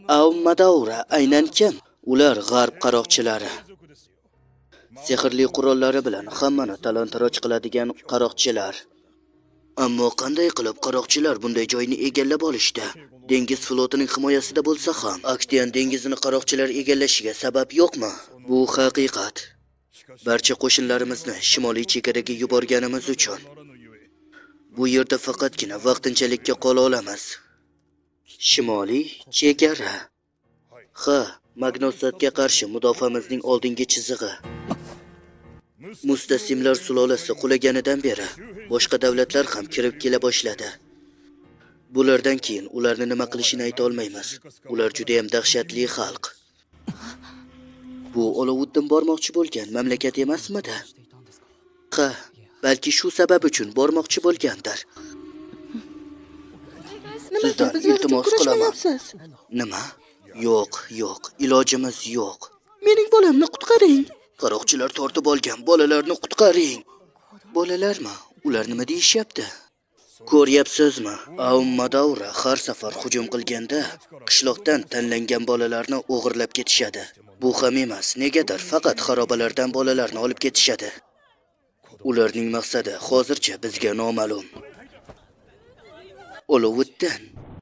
Aum Madaura aynan kim? Ular g'arb qaroqchilari. Sehrli qurollari bilan hammani talon-taroj qiladigan qaroqchilar. Ammo qanday qilib qaroqchilar bunday joyni egallab olishdi? Dengiz flotining himoyasida bo'lsa ham, Aktian dengizini qaroqchilar egallashiga sabab yo'qmi? Bu haqiqat. Barcha qo'shinlarimizni shimoliy chegaraga yuborganimiz uchun bu yerda faqatgina vaqtinchalikka qola olamiz. Shimoliy chegara. Ha, Magnosatga qarshi mudofaamizning oldingi chizig'i. Mustasimlar sulolasi qulaganidan beri boshqa davlatlar ham kirib kela boshladi. Bulardan keyin ularni nima qilishini ayta olmaymiz. Ular juda ham dahshatli xalq. Bu Olovuddin bormoqchi bo'lgan mamlakat emasmidi? Ha, balki shu sabab uchun bormoqchi bo'lgandir. Nimaga Sizdan bizlar uchun iltimos qilaman. kurashmayapsiz? Nima? Yo'q, yo'q, ilojimiz yo'q. Mening bolamni qutqaring. Qaroqchilar tortib olgan bolalarni qutqaring. Bolalarmi? Ular nima deyishyapti? Ko'ryapsizmi? Aum Madaura har safar hujum qilganda qishloqdan tanlangan bolalarni o'g'irlab ketishadi. Bu ham emas, negadir faqat xarobalardan bolalarni olib ketishadi. Ularning maqsadi hozircha bizga noma'lum. Olovuddin.